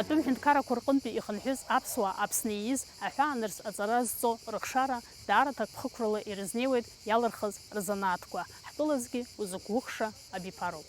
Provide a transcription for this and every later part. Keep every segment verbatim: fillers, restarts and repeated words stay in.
Атәым ҳәынҭқаррақәа рҟынтәи ихынҳәыз аԥсуаа Аԥсны ииз аҳәаанырцә аҵара зҵо рыхшара даара ҭакԥхықәрала ирызнеиуеит иалырхыз рзанааҭқәа. Ҳтәылазгьы узықәгәыӷша абиԥароуп.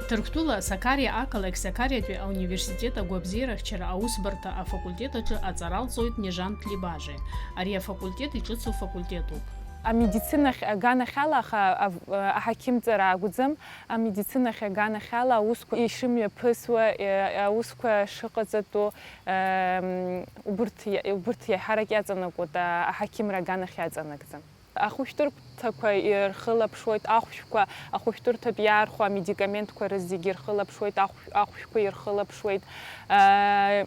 Ҭырқәтәыла Сакариа ақалақь Сакариатәи ауниверситет агәабзиарахьчара аусбарҭа афакультет аҿы аҵара алҵоит Нежан Ҭлибаже. Ари афакультет иҿыцу факультетуп. Амедицинахь аганахьала, аха ав-, аҳақьымҵара акәӡам, амедицинахь аганахьала аусқәа ишымҩаԥысуа, е, аусқәа шыҟаҵатәу, ем, убырҭ иа-, убырҭ иаҳарак иаҵанакуеит, а, аҳақьымра аганахь иаҵанакӡам. Ахәышәтәырҭақәа ирхылаԥшуеит, ахәшәқәа, ахәышәтәырҭатә иаархәо амедикаментқәа рызегьы ирхылаԥшуеит, ахәшә-, ахәшәқәа ирхылаԥшуеит, аа,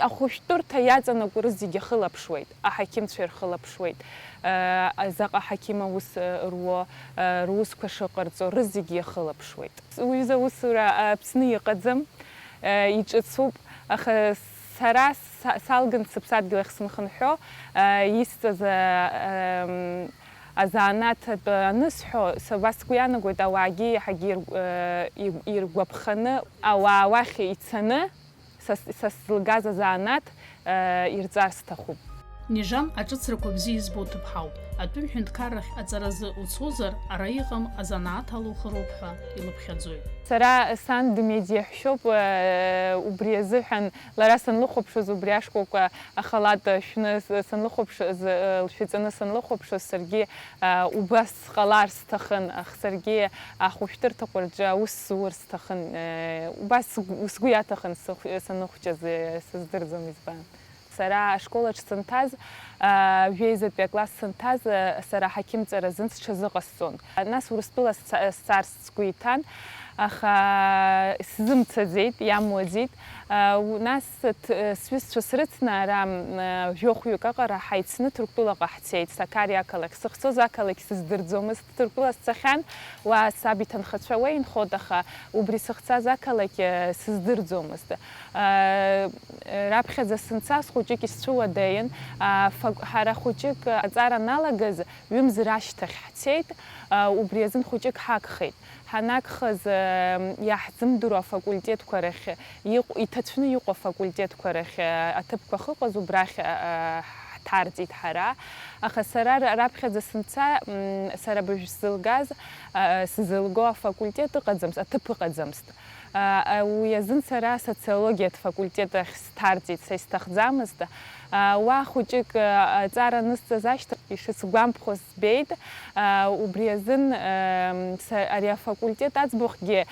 ахәышәтәырҭа иаҵанакуа рызегьы ахылаԥшуеит, аҳақьымцәа ирхылаԥшуеит, аа, заҟа ҳақьым аус, э, руо, э, русқәа шыҟарҵо рызегьы иахылаԥшуеит. Уҩыза аусура, э, Аԥсны иҟаӡам, э, иҿыцуп, аха сара са-, салган сыԥсадгьыл ахь сынхынҳәо, э, исҵаз, э, эм, азанааҭ атәы анысҳәо, са убас сгәы иаанагоит, ауаагьы иаҳагьы ир-, э, ир-, иргәаԥханы, ауаа уахь ицаны, са с-, са сзылгаз азанааҭ, э, ирҵар сҭахуп. Нежан аҿыцрақәа бзиа избо ҭыԥҳауп. Атәым ҳәынҭқаррахь аҵаразы уцозар, ара иҟам азанааҭ алухыроуп ҳәа илыԥхьаӡоит. Сара сан дмедиаҳәшьоуп, э, убри азыҳәан лара санлыхәаԥшуаз убри ашкәакәа ахалат шәны с-, санлыхәаԥшуаз, э, лшәаҵаны санлыхәаԥшуаз, саргьы, э, убас сҟалар сҭахын, аха саргьы ахәышәтәырҭақәа рҿы аус зур сҭахын, э, убас сгәы, сгәы иаҭахын сыхә-, саныхәҷаз, э, сыздырӡом избан. Сара ашкол аҿы санҭаз, аа, жәеизатәи акласс санҭаз, аа, сара аҳақьымҵара азын сҽазыҟасҵон. Нас Урыстәыла сца-, сцарц сгәы иҭан, аха сзымцаӡеит, иамуаӡеит. Аа, у-, нас ҭ-, сҩызцәа срыцны ара, м, аа, жәохәҩык аҟара ҳаицны Ҭырқәтәылаҟа ҳцеит, Сакариа ақалақь. Сахьцоз ақалақь сыздырӡомызт, Ҭырқәтәыла сцахьан, уа саб иҭынхацәа уа инхот, аха убри сахьцаз ақалақь, аа, сыздырӡомызт. Аа, Раԥхьаӡа сынцаз хәыҷык исцәыуадаҩын, афак-, ҳара хәыҷык аҵара аналагаз ҩымз рашьҭахь ҳцеит, убри азын хәыҷык ҳагхеит. Ҳанагхаз, иаҳзымдыруа афакультетқәа рахь иҟ-, иҭацәны иҟоу афакультетқәа рахь аҭыԥқәа ахьыҟаз убрахь ҳҭарҵеит ҳара. Аха сара ра-, раԥхьаӡа сынца, сара абыржә сзылгаз, сзылго афакультет ыҟаӡамызт, аҭыԥ ыҟаӡамызт. Уи азын сара асоциологиатә факультет ахь сҭарҵеит, са исҭахӡамызт. Уа хәыҷык аҵара анысҵаз ашьҭахь, ишысгәамԥхо збеит. Убри азын са ари афакультет аӡбахәгьы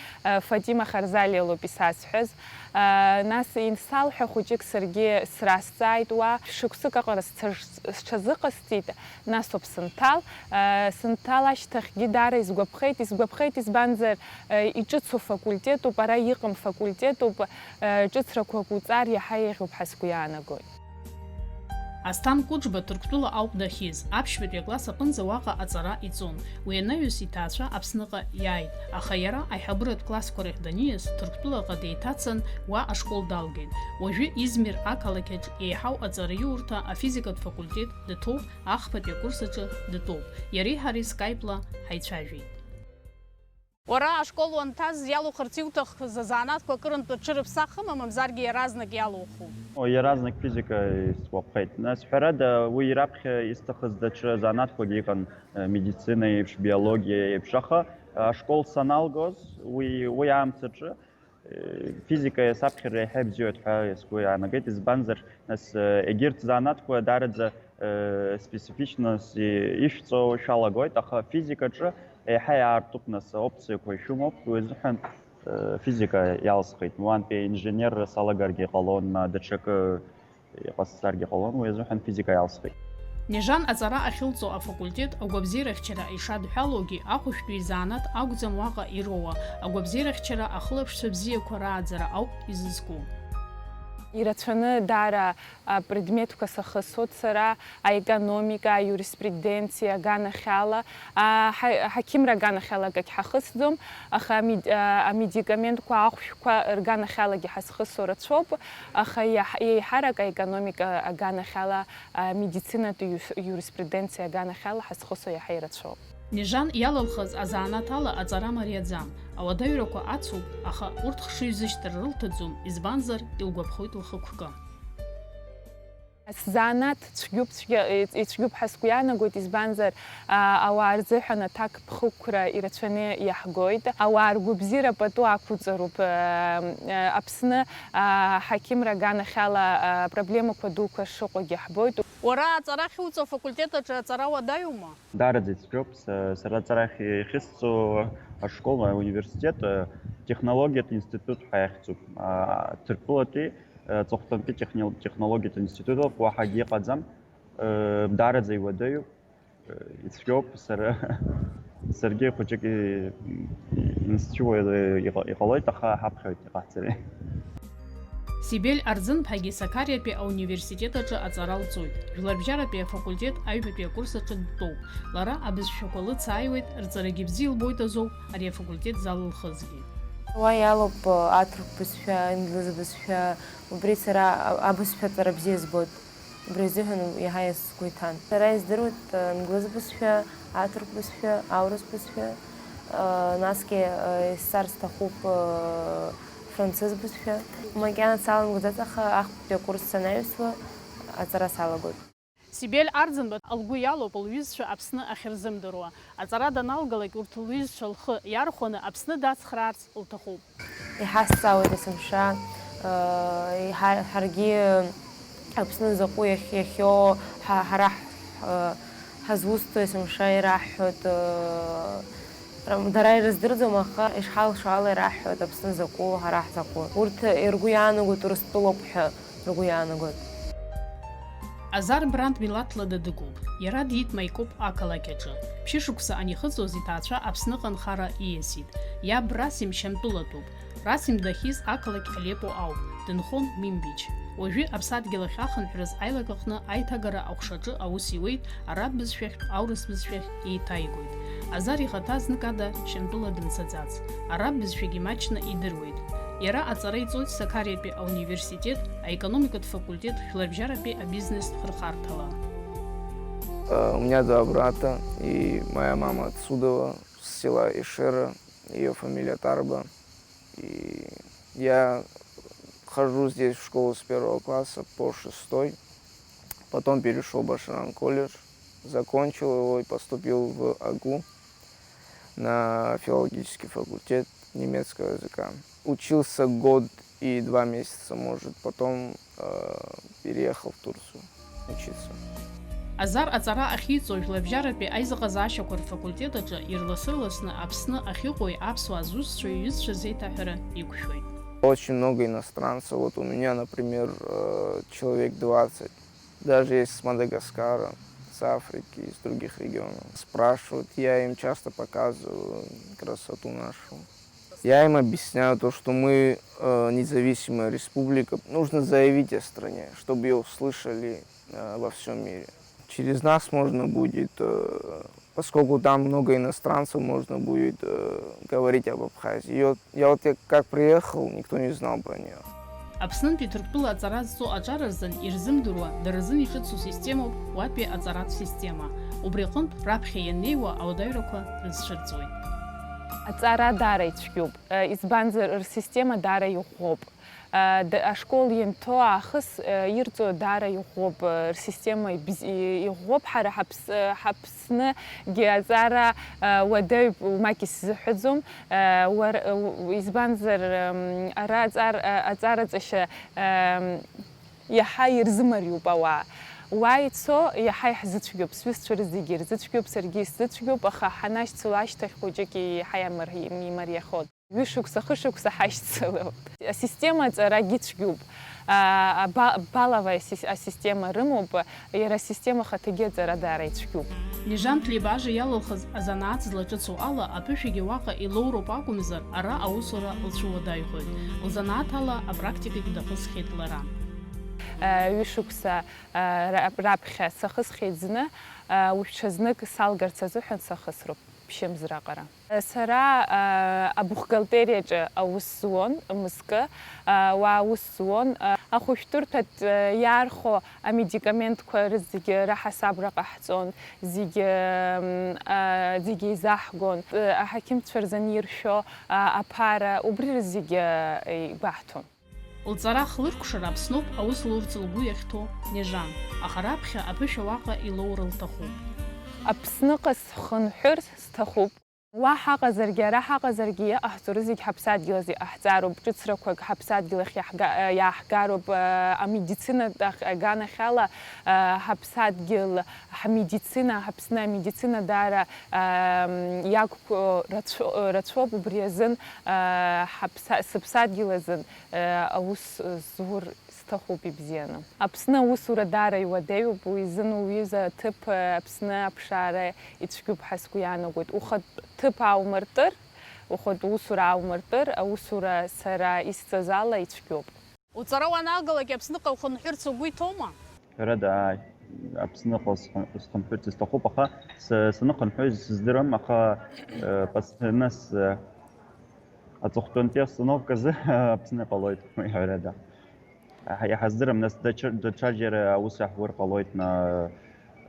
Фатима Харзалиа лоуп исазҳәаз. Нас инсалҳәа хәыҷык саргьы сразҵааит уа. Шықәсык аҟара сцаж-, сҽазыҟасҵеит, насоуп сынҭал. Сынҭал ашьҭахьгьы даара исгәаԥхеит, исгәаԥхеит, избанзар, иҿыцу факультетуп, ара иҟам факультетуп, ҿыцрақәак уҵар иаҳа еиӷьуп ҳәа сгәы иаанагоит. Асҭан Кәыџба Ҭырқәтәыла ауп дахьиз. Аԥшьбатәи акласс аҟынӡа уаҟа аҵара иҵон. Уи анаҩс иҭаацәа Аԥсныҟа иааит, аха иара аиҳабыратә классқәа рахь даниас, Ҭырқәтәылаҟа деиҭацан, уа ашкол далгеит. Уажәы Измир ақалақь аҿы еиҳау аҵараиурҭа афизикатә факультет дҭоуп, ахԥатәи акурс аҿы дтәоуп. Иареи ҳареи скайпла ҳаицәажәеит. Уара ашкол уанҭаз, иалухырц иуҭахыз азанааҭқәа акырынтә аҽырыԥсахыма, мамзаргьы иаразнак иалуху? О, иаразнак физика исгәаԥхеит. Нас, ҳәарада, уи раԥхьа исҭахыз даҽа занааҭқәагьы иҟан, э, медицина еиԥш, биологиа еиԥш, аха, э, ашкол саналгоз, уи, уи аамҭаҿы, э, физика саԥхьар еиҳа ибзиоуит ҳәа сгәы иаанагеит, избанзар, нас, э, егьырҭ занааҭқәа даараӡа э, специфичнос и-, ишәҵо шәалагоит, аха физикаҿы еиҳа иаартуп, нас, опциақәа шәымоуп, уи азыҳәан, э, физика иалсхит. Уантәи инженерра салагаргьы ҟалон, ма даҽакы иҟасҵаргьы ҟалон, уи азыҳәан физика иалсхит. Нежан аҵара ахьылҵо афакультет агәабзиарахьчара ишадҳәалоугьы, ахәышәтәыҩ изанааҭ акәӡам уаҟа ироуа, агәабзиарахьчара ахылаԥшцәа бзиақәа рааӡара ауп изызку. Ирацәаны даара апредметқәа сахысуеит сара, аекономика, аиуриспруденциа аганахьала, аҳа-, аҳақьымра аганахьала акагь ҳахысӡом, аха амед-, а, амедикаментқәа, ахәшәқәа рганахьалагьы ҳазхысуа рацәоуп, аха иаҳ-, еиҳарак аекономика аганахьала, амедицинатә иу-, иуриспруденциа аганахьала ҳазхысуа иаҳа ирацәоуп. Нежан иалылхыз азанааҭ ала аҵара мариаӡам, ауадаҩрақәа ацуп, аха урҭ хшыҩзышьҭра рылҭаӡом, избанзар, илгәаԥхоит лхықәкы. Сзанааҭ цәгьоуп, цәгьа-, ицәгьоуп ҳәа сгәы иаанагоит, избанзар, а, ауаа рзыҳәан аҭакԥхықәра ирацәаны иаҳгоит. Ауаа ргәабзиара пату ақәуҵароуп. А, а, Аԥсны, а, аҳақьымра аганахьала, а, проблемақәа дуқәа шыҟоугьы ҳбоит. Уара аҵара ахьуҵо афакультет аҿы аҵара уадаҩума? Даараӡа ицәгьоуп. Са-, сара аҵара ахь-, иахьысҵо ашкол, ауниверситет, а, технологиатә институт ҳәа иахьӡуп. А, Ҭырқәтәылатәи Аҵыхәтәантәи техни-, технологиатә институт ауп, уаҳагьы иҟаӡам. Даараӡа иуадаҩуп, ицәгьоуп, сара, саргьы хәыҷык и-, инсцәыуа иҟа-, иҟалоит, аха ҳаԥхьоит иҟаҳҵари. Сибель Арӡынԥагьы Сакариатәи ауниверситет аҿы аҵара лҵоит. Жәларбжьаратәи афакультет аҩбатәи акурс аҿы дтәоуп. Лара абызшәақәа лыцааиуеит, рҵарагьы бзиа илбоит азоуп ари афакультет залылхызгьы. Уа иалоуп, э, аҭырқә бызшәа, англыз бызшәа, убри сара а-, абызшәа ҵара бзиа збоит. Убри азыҳәан иаҳа сгәы иҭан. Сара издыруеит, э, англыз бызшәа, аҭырқә бызшәа, аурыс бызшәа, э, насгьы, э, исҵар сҭахуп, э, францыз бызшәа. Макьана саламгаӡац, аха ахԥатәи акурс санаҩсуа аҵара салагоит. Сибель Арӡынба лгәы иалоуп лҩызцәа Аԥсны ахьырзымдыруа. Аҵара даналгалак, урҭ лҩызцәа лхы иархәаны Аԥсны дацхраарц лҭахуп. Иҳазҵаауеит есымша, э, иҳа-, ҳаргьы Аԥсны закәу иахь-, иахьоу, ҳа-, ҳара ҳ-, э, ҳазусҭоу есымша ираҳҳәоит, э, рам-, дара ирыздырӡом, аха ишҳалшо ала ираҳҳәоит Аԥсны закәу, ҳара ҳзакәу. Урҭ ргәы иаанагоит Урыстәылоуп ҳәа. Ргәы иаанагоит. Азар Бранд милаҭла дадыгоуп. Иара диит Маикоп ақалақь аҿы. Ԥшьышықәса анихыҵуаз иҭаацәа Аԥсныҟа нхара ииасит. Иаб Расим Шьамтәылатәуп. Расим дахьиз ақалақь Алеппо ауп. Дынхон Минбич. Уажәы аԥсадгьыл ахь ахынҳәраз аилак аҟны аиҭагара аҟәшаҿы аус иуеит, араб бызшәахьтә аурыс бызшәахь еиҭаигоит. Азар ихаҭа знык ада Шьамтәыла дымцаӡац. Араб бызшәагьы маҷны идыруеит. Иара аҵара иҵоит Сакариатәи ауниверситет аекономикатә факультет жәларбжьаратәи абизнестә хырхарҭала. Э, у меня два брата, и моя мама отсюда, с села Ишера, её фамилия Тарба. И я хожу здесь в школу с первого класса по шестой. Потом перешёл в Башаран колледж, закончил его и поступил в АГУ на филологический факультет немецкого языка. Учился год и два месяца, может, потом, э, переехал в Турцию учиться. Азар аҵара ахьиҵо жәларбжьаратәи аизыҟазаашьақәа рфакультет аҿы ирлас-ырласны Аԥсны ахьыҟоуи аԥсуаа зусҭцәоу иҩызцәа зеиҭаҳәара иқәшәоит. Очень много иностранцев. Вот у меня, например, э, человек двадцать. Даже есть с Мадагаскара, с Африки, из других регионов. Спрашивают, я им часто показываю красоту нашу. Я им объясняю то, что мы, э, независимая республика. Нужно заявить о стране, чтобы её услышали, э, во всём мире. Через нас можно будет, э, поскольку там много иностранцев, можно будет, э, говорить об Абхазии. Её, я вот я как приехал, никто не знал про неё. Аԥснынтәи Ҭырқәтәыла аҵара зҵо аҿар рзын ирзымдыруа, дара рзын иҿыцу системоуп уатәи аҵаратә система. Убри аҟынтә раԥхьа ианнеиуа ауадаҩрақәа рызцәырҵуеит. Аҵара даара ицәгьоуп, избанзар, рсистема даара иӷәӷәоуп. Д-, ашкол ианҭо аахыс, ирҵо даара иӷәӷәоуп, рсистема ибз-, и-, иӷәӷәоуп. Ҳара ҳаԥс-, ҳаԥсны Гьы аҵара, а, уадаҩуп, умак исзыҳәаӡом. А, уар-, у-, избанзар, м, ара аҵар-, а, аҵараҵашьа, ам, иаҳа ирзымариоуп ауаа. Уа ицо иаҳа иаҳзыцәгьоуп, сҩызцәа рызегьы ирзыцәгьоуп, саргьы исзыцәгьоуп, аха ҳанашьцыло ашьҭахь хәыҷык иаҳа иамар-, имариахоит. Ҩышықәса, хышықәса ҳашьцылоуп. Асистема аҵарагьы цәгьоуп. А, аба-, баловая сис-, асистема рымоуп, иара асистема ахаҭагьы аҵара даара ицәгьоуп. Нежан Ҭлеибажа иалылхыз азанааҭ злаҿыцу ала аԥышәагьы уаҟа илоуроуп акәымзар, ара аусура лцәуадаҩхоит. Лзанааҭ ала апрактикагь дахысхьеит лара. А, ҩышықәса, а, ра-, раԥхьа сахысхьеит зны, а, уажә ҽазнык салгарц азыҳәан сахысроуп. Ԥшьымз раҟара. Сара, а, абухгалтериаҿы аус зуан, мызкы, а, уа аус зуан. А, ахәышәтәырҭаҿ, а, иаархәо амедикаментқәа рызегьы раҳасабра ҟаҳҵон, зегьы, м, а, зегьы еизаҳгон. Аҳақьымцәа рзы аниршәо, а, аԥара, убри рызегьы, а, игәаҳҭон. Лҵара хлыркәшара Аԥсноуп аус лурц лгәы иахьҭоу Нежан, аха раԥхьа аԥышәа уаҟа илоур лҭахуп. Аԥсныҟа схынҳәыр сҭахуп. Уа ҳаҟазаргьы, ара ҳаҟазаргьы иҟаҳҵо рызегь ҳаԥсадгьыл азы иҟаҳҵароуп, ҿыцрақәак ҳаԥсадгьыл ахь иаҳга-, иааҳгароуп, а, амедицинатә ах-, аганахьала, а, ҳаԥсадгьыл, ҳмедицина, ҳаԥсны амедицина даара, а, м, иақәԥо рацәо-, рацәоуп, убри азын, а, ҳаԥса-, сыԥсадгьыл азын, а, аус зур сҭахуп ибзианы. Аԥсны аусура даара иуадаҩуп, уи изын уҩыза аҭыԥ, Аԥсны аԥшаара ицәгьоуп ҳәа сгәы иаанагоит. Ухатә ҭыԥ ааумыртыр, ухатә усура ааумыртыр, аусура сара исҵаз ала ицәгьоуп. Уҵара уанагалак Аԥсныҟа ухынҳәырц угәы иҭоума? Ҳәарада, ааи, Аԥсныҟа схын-, схынҳәырц сҭахуп, аха с-, саныхынҳәуа сыздырам, аха, э, пос-, нас, э, аҵыхәтәантәи остановказы Аԥсны ҟалоит, уи ҳәарада. Аҳ-, иҳаздырам, нас даҽа-, даҽаџьара аус аҳур ҟалоит, на,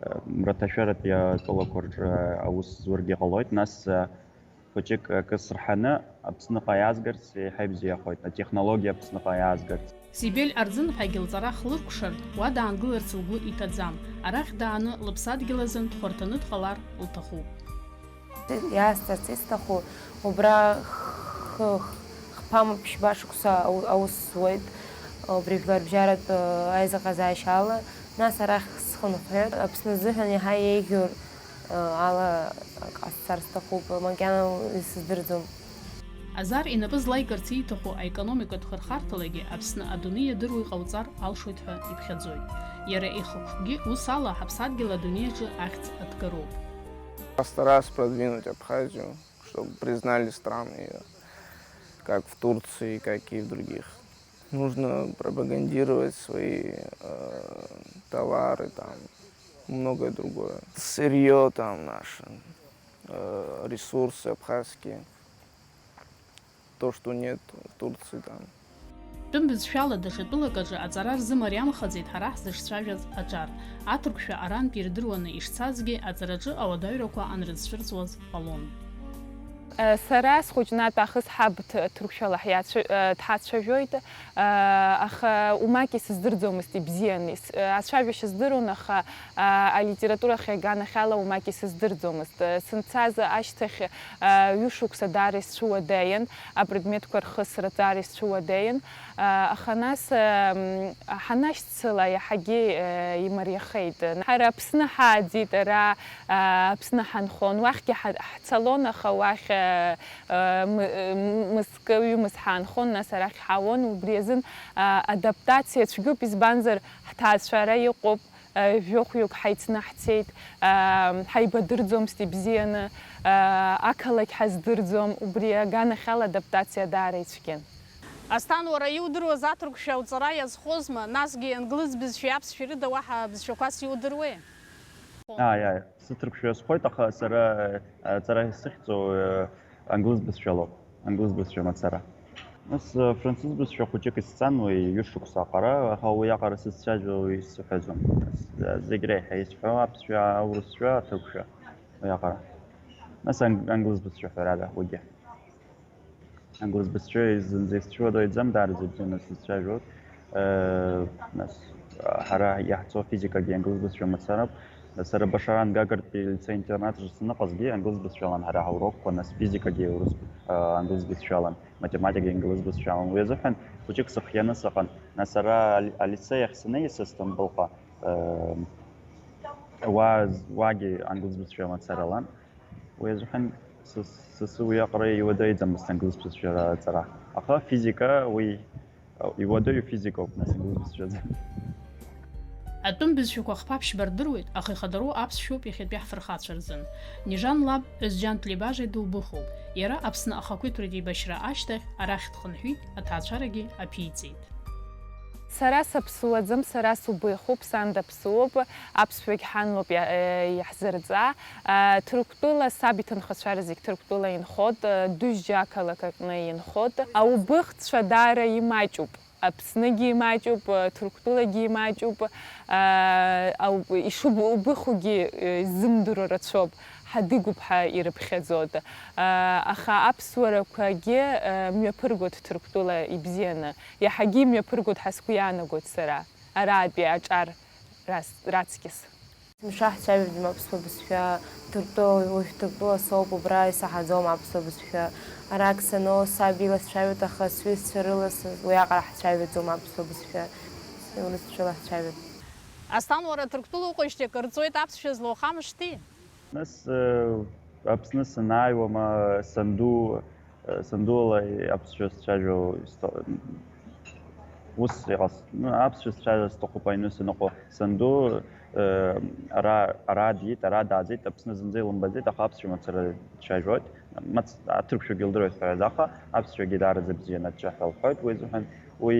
э, мраҭашәаратәи атәылақәа рҿы аус зургьы ҟалоит, нас, э, хәыҷык акы сырҳаны, Аԥсныҟа иаазгарц еиҳа ибзиахоит, атехнологиа Аԥсныҟа иаазгарц. Сибель Арӡынԥагьы лҵара хлыркәшартә уа даангыларц лгәы иҭаӡам. Арахь дааны лыԥсадгьыл азын дхәарҭаны дҟалар лҭахуп. Иаасҭарц исҭаху, убра х-, х-, хԥа ма ԥшьба шықәса ау-, аус зуеит, убри жәларбжьаратә, э, аизыҟазаашьа ала, нас арахь схынҳәып. Аԥсны азыҳәан иаҳа еиӷьу, э, ала ак ҟасҵар сҭахуп, макьана исыздырӡом. Азар инапы злаигарц ииҭаху аекономикатә хырхарҭалагьы Аԥсны адунеи иадыруа иҟауҵар алшоит ҳәа иԥхьаӡоит. Иара ихықәкгьы ус ала ҳаԥсадгьыл адунеи аҿы ахьӡ аҭгароуп. Постараюсь продвинуть Абхазию, чтобы признали страны её, как в Турции, как и в других. Нужно пропагандировать свои, э, товары, там, многое другое. Сырьё там наше, э, ресурсы абхазские. То, что нет в Турции, там. Тәым бызшәала даҽа тәылак аҿы аҵара рзымариамхаӡеит ҳара ҳзыҿцәажәаз аҿар. Аҭырқәшәа арантәи ирдыруаны ишцазгьы, аҵараҿы ауадаҩрақәа анрыцәцәырҵуаз ҟалон. Сара схәыҷны аҭахыз ҳаб ҭ-, ҭырқәшәала ҳиацәа-, дҳацәажәоит, аха умак исыздырӡомызт ибзианы. Ис-, ацәажәашьа здыруан, аха алитературахь аганахьала умак исыздырӡомызт. Сынцаз ашьҭахь ҩышықәса даара исцәыуадаҩын, апредметқәа рхысра даара исцәыуадаҩын, аха нас, м, ҳанашьцыла иаҳагьы, э, имариахеит. Ҳара Аԥсны ҳааӡеит, ара, а, Аԥсны ҳанхон, уахьгьы ҳа-, ҳцалон, аха уахь, э, э, м-, м-, мызкы, ҩымыз ҳаанхон, нас арахь ҳаауон, убри азын, а, адаптациа цәгьоуп, избанзар, ҳҭаацәа ара иҟоуп. Жәохәҩык ҳаицны ҳцеит, ҳаибадырӡомызт ибзианы, ақалақь ҳаздырӡом, убри аганахьала адаптациа даара ицәгьан. Асҭан, уара иудыруаз аҭырқәшәа уҵара иазхозма, насгьы англыз бызшәеи аԥсшәеи рыда уаҳа бызшәақәас иудыруеи? Ааи, ааи, сыҭырқәшәа иазхоит, аха сара аҵара исыхьӡо англыз бызшәалоуп. Англыз бызшәа мацара. Нас, э, францыз бызшәа хәыҷык исҵан уи ҩышықәса аҟара, аха уи аҟара сызцәажәо исҳәаӡом. Нас, э, зегь реиҳа исҳәо аԥсшәа, аурысшәа, аҭырқәшәа, уи аҟара. Нас ан-, англыз бызшәа ҳәарада, уигьы. Англыз бызшәа зынӡа исцәыуадаҩӡам, даараӡа ибзианы сызцәажәоит. Э, нас, ҳара иаҳҵо афизикагьы англыз бызшәа мацароуп. Сара Башаран Гагратәи лицеи-интернат аҿы саныҟазгьы англыз бызшәалан ҳара ҳаурокқәа, нас физикагьы урыс, э, англыз бызшәалан, математикагьы англыз бызшәалан. Уи азыҳәан хәыҷык сыхианы сыҟан. Нас ара али-, алицеи ахь саннеи, са Сҭамбылҟа, э, уа, уагьы англыз бызшәа мацаралан. Уи азыҳәан Сас-, сасы уиаҟара иуадаҩӡамызт англыз бызшәа аҵара. Аха физика уи, иуадаҩу физикоуп, нас, англыз бызшәаӡам. Атәым бызшәақәа хԥа ԥшьба рдыруеит, аха ихадароу аԥсшәоуп иахьатәи ҳфырхацәа рзын. Нижан лаб Ӧзџьан Ҭлебажа дылбыхуп. Иара Аԥсны ахақәиҭратә еибашьра ашьҭахь арахь дхынҳәит, аҭаацәарагьы аԥиҵеит. Сара саԥсуаӡам, сара субыхуп, сан даԥсуоуп, аԥсшәагь ҳан лоуп иа-, э, иаҳзырҵа. А, Ҭырқәтәыла саб иҭынхацәа рзегь Ҭырқәтәыла инхот, э, Дыжьџьа ақалақь аҟны инхот. Аубыхцәа даара имаҷуп. Аԥсныгьы имаҷуп, э, Ҭырқәтәылагьы имаҷуп. А, ауб-, ишуб-, убыхугьы, э, изымдыруа рацәоуп. Ҳадыгуп ҳәа ирыԥхьаӡоит. А, аха аԥсуарақәагьы, э, мҩаԥыргоит Ҭырқәтәыла ибзианы. Иаҳагьы имҩаԥыргоит ҳәа сгәы иаанагоит сара, араатәи аҿар рас-, раҵкьыс. Мшаҳцәажәаӡом аԥсуа бызшәа, Ҭырқәтәыла, уажә Ҭырқәтәыла соуп, убра исаҳаӡом аԥсуа бызшәа. Арак саноу саб ила сцәажәоит, аха сҩызцәа рыла с-, уиаҟара ҳцәажәаӡом аԥсуа бызшәа, урысшәала ҳцәажәоит. Асҭан, уара Ҭырқәтәыла уҟоижьҭеи акыр ҵуеит аԥсшәа злоухамышҭи? Нас, э, Аԥсны санааиуама, санду, э, сандула аԥсшәа сцәажәо исҭо-, ус иҟаз, ну, аԥсшәа сцәажәо сҭахуп аҩны саныҟоу. Санду, э, ара, ара диит, ара дааӡеит, Аԥсны зынӡа илымбаӡеит, аха аԥсшәа мацара дцәажәоит. Мац-, аҭырқәшәагьы лдыруеит ҳәарада, аха аԥсшәагьы даараӡа бзианы аҷҷаҳәа лҳәоит, уи азыҳәан уи,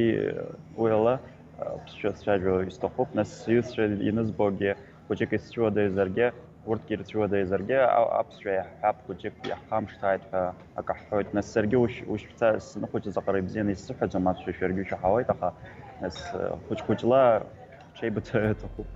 уи ала, э, аԥсшәа сцәажәо исҭахуп. Нас сҩызцәа ианызбогьы, хәыҷык исцәыуадаҩзаргьы, урҭгьы ирцәыуадаҩзаргьы, а-, аԥсшәа иаҳҳәап, хәыҷык иаҳхамышҭааит ҳәа акы ҳҳәоит. Нас саргьы ушь-, ушьҭа сынхәыҷыз аҟара ибзианы исзыҳәаӡом аԥсшәа, шәаргьы ушәаҳауеит, аха нас, э, хәыҷ-хәыҷла ҽеибыҭаҩы аҭахуп.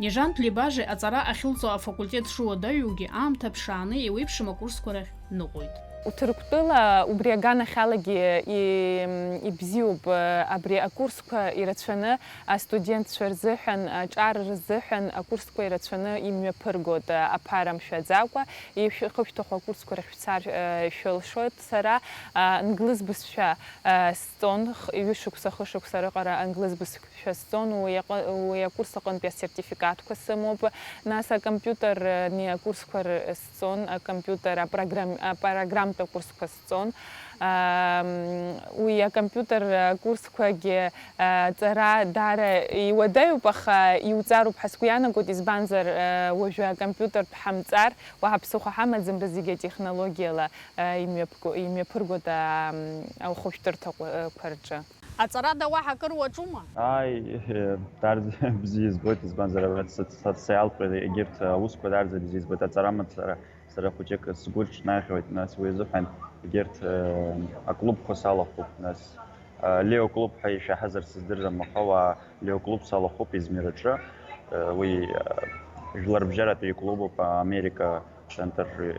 Нижан Ҭлебажи аҵара ахьылҵуа афакультет шуадаҩугьы аамҭа ԥшааны еиуеиԥшым акурсқәа рахь ныҟәоит. Уҭырқәтәыла убри аганахьалагьы и-, ибзиоуп, абри акурсқәа ирацәаны астудентцәа рзыҳәан, аҿар рзыҳәан акурсқәа ирацәаны имҩаԥыргоит, аԥара мшәаӡакәа, ишәхышәҭаху акурсқәа рахь шәцар, шәылшоит. Сара англыз бызшәа сҵон, х-, ҩышықәса, хышықәса рыҟара англыз бызшәа сҵон, уи аҟ-, уи акурс аҟынтәи асертификатқәа сымоуп. Нас акомпиутерни акурсқәа р-, сҵон, акомпиутер, апрограм-, апрограммтә акурсқәа сҵон. Ам, уи акомпиутер акурсқәагьы, а, ҵара даара иуадаҩуп, аха иуҵаруп ҳәа сгәы иаанагоит, избанзар, а, уажәы акомпиутертә ҳамҵар, уаҳа ԥсыхәа ҳамаӡам, зегьы атехнологиала, а, имҩаԥго-, имҩаԥыргоит, а, ам, ахәышәтәырҭақәа, а, қәа рҿы. Аҵарада уаҳа акыр уаҿума? Ааи, даарӡа бзиа избоит, избанзар, абра са, са, са иалҵуеит, егьырҭ аусқәа даарӡа бзиа избоит, аҵара мацара сара хәыҷык сгәы рҿнахьуеит, нас уи азыҳәан егьырҭ, э, аклубқәа салахәуп, нас, э, Лео клуб ҳәа ишәаҳазар сыздырам, аха уа Лео клуб салахәуп Измир аҿы, э, уи, э, жәларбжьаратәи клубуп, Америка центр, э,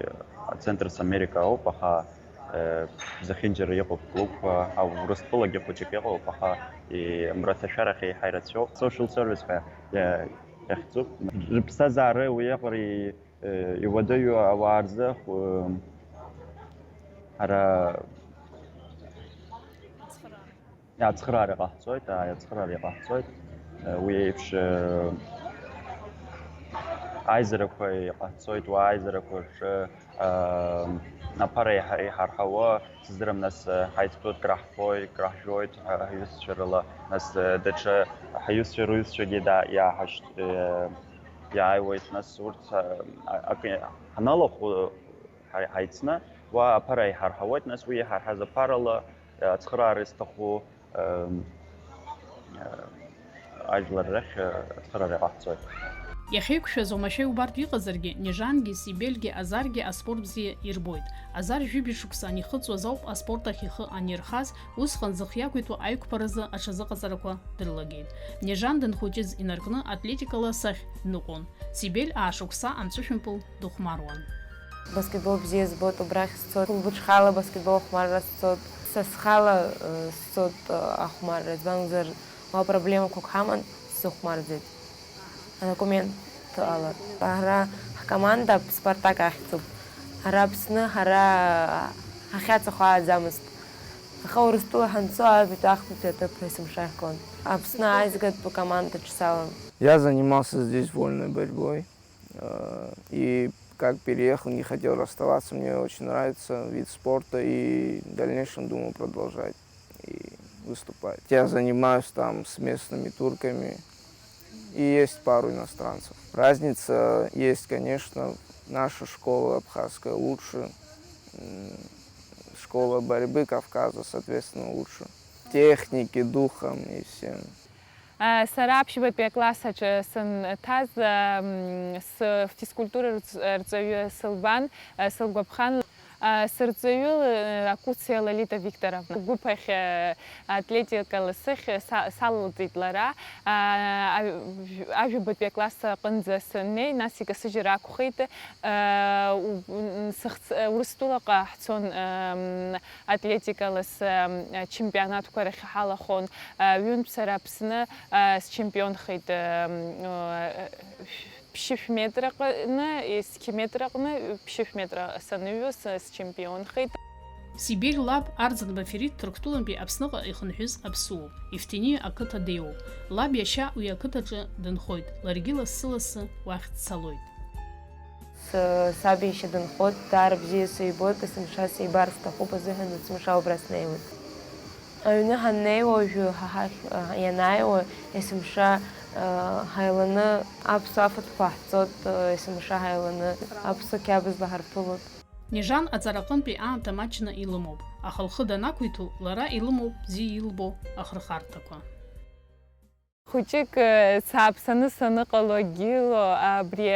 центр с Америка ауп, аха, э, зехьынџьара иҟоуп клубқәа, а, Урыстәылагьы хәыҷык иҟоуп, аха, э, мраҭашәарахь еиҳа ирацәоуп. Social service ҳәа, э, иахьӡуп. Рыԥсҭазаара уиаҟара и-, э, иуадаҩу ауаа рзы, хә-, ара Ацхыраара иҟаҳҵоит, ааи, ацхыраара иҟаҳҵоит. Уи еиԥш, аизарақәа иҟаҳҵоит, уа аизарақәа рҿы, аԥара иҳа-, иҳарҳауа, сыздырам, нас, ҳаицтәоит, краҳфоит, краҳжәуеит ҳа-, ҳҩызцәа рыла, нас, даҽа ҳаиҩызцәа рҩызцәагьы да-, иааҳашьҭ-, иааиуеит, нас урҭ, а-, акы ҳаналахәу, ҳа-, ҳаицны, уа аԥара иҳарҳауеит, нас уи иҳарҳаз аԥарала, э, ацхыраара изҭаху, э, э, ажәлар рахь, э, ацхыраара иҟаҳҵоит. Иахьеиқәшәаз уамашәа иубартә иҟазаргьы, Нежангьы, Сибельгьы, Азаргьы аспорт бзиа ирбоит. Азар жәибжь шықәса анихыҵуаз ауп аспорт ахь ихы анирхаз, усҟан зых иақәиҭу аиқәԥаразы аҽазыҟаҵарақәа дрылагеит. Нежан дынхәыҷыз инаркны атлетикала асахь дныҟәон. Сибель аашықәса амҵәышәымпыл дыхәмаруан. Баскетбол бзиа збоит, убрахь сцот, клубаҿ схала баскетбол ахәмарра сцот, са схала, э, сцот, э, ахәмарра, избанзар, уа проблемақәак ҳаман, сзыхәмарӡеит. Адокумент ала. Ҳара ҳкоманда Спартак ахьӡуп. Ара Аԥсны ҳара ҳахьаҵахо ааӡамызт. Аха Урыстәыла ҳанцо аҩбатәи ахԥатәи аҭыԥра есымша иаҳгон. Аԥсны аизгатә командаҿ салан. Я занимался здесь вольной борьбой, э, и Как переехал, не хотел расставаться. Мне очень нравится вид спорта и в дальнейшем думаю продолжать и выступать. Я занимаюсь там с местными турками и есть пару иностранцев. Разница есть, конечно, наша школа абхазская лучше, м, школа борьбы Кавказа, соответственно, лучше. Техники, духом и всем. Сара аԥшьбатәи акласс аҿы санҭаз, физкультура рҵаҩы сылбан, сылгәаԥхан. Сырҵаҩы Акуциа Лолита Викторовна. Гәыԥ ахь атлетикала сыхь салылҵит лара. Ажәабатәи акласс аҟынӡа саннеи, нас икасыжьыр акәхеит. Урыстәылаҟа ҳцон. Атлетикала счемпионатқәа рахь ҳалахон, ҩынтә сара Аԥсны счемпионхеит, ԥшьышә метраҟны, есқьы метраҟны, ԥшьышә метра саныҩуа счемпионхеит. Сибель лаб Арӡынба Ферит Ҭырқәтәылантәи Аԥсныҟа ихынҳәыз аԥсуоуп, Ефҭини ақыҭа деиуоуп. Лаб иашьа уи ақыҭаҿы дынхоит, ларгьы лассы-лассы уахь дцалоит. Саб иашьа дынхоит, даара бзиа сибоит, есымша сибар сҭахуп азыҳәан есымша убра снеиуеит. Аҩны ҳаннеиуа, уажәы ҳа ҳахь ианааиуа, есымша ҳаиланы аԥсуа афатәқәа ҳҵоит, есымша ҳаиланы аԥсуа қьабзла ҳарԥылоит. Нежан аҵараҟынтәи аамҭа маҷны илымоуп, аха лхы данақәиҭу, лара илымоуп бзиа илбо ахырхарҭақәа. Хәыҷык сааԥсаны саныҟало агьило абри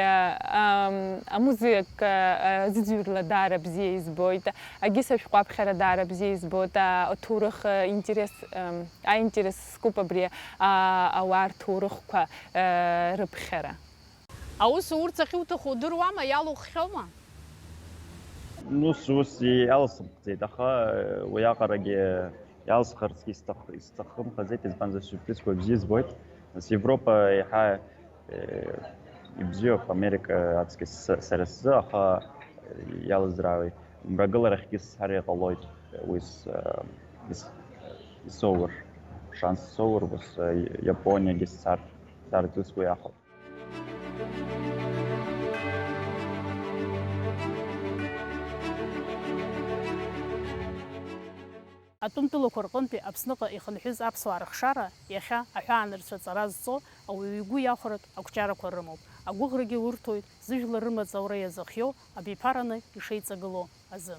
амузыка зыӡырҩла даара бзиа избоит, агьыс ашәҟәы аԥхьара даара бзиа избоит, аҭоурых интерес, аинтерес скуп абри ауаа рҭоурыхқәа рыԥхьара. Аус урц ахьуҭаху удыруама, иалуххьоума? Ус, ус иалсымхӡеит, аха уиаҟарагьы иалсхырцгьы исҭахымхаӡеит, избанзар, сиурпризқәа бзиа збоит. Нас Европа еиҳа ибзиоуп, Америка аҵкыс сара сзы, аха иалызраауеи, мрагыларахьгьы сцар иҟалоит, уи исоур, шанс соур, ус Иапониагьы сцар, сцар ҵуеит уи аҟара. Атәым тәылақәа рҟынтәи Аԥсныҟа ихынҳәыз аԥсуаа рыхшара иахьа аҳәаанырцә аҵара зҵо ауаҩы игәы иахәаратә ақәҿиарақәа рымоуп, агәыӷрагьы урҭоит зыжәлар рымаҵ аура иазыхиоу абиԥараны ишеиҵагылоу азы.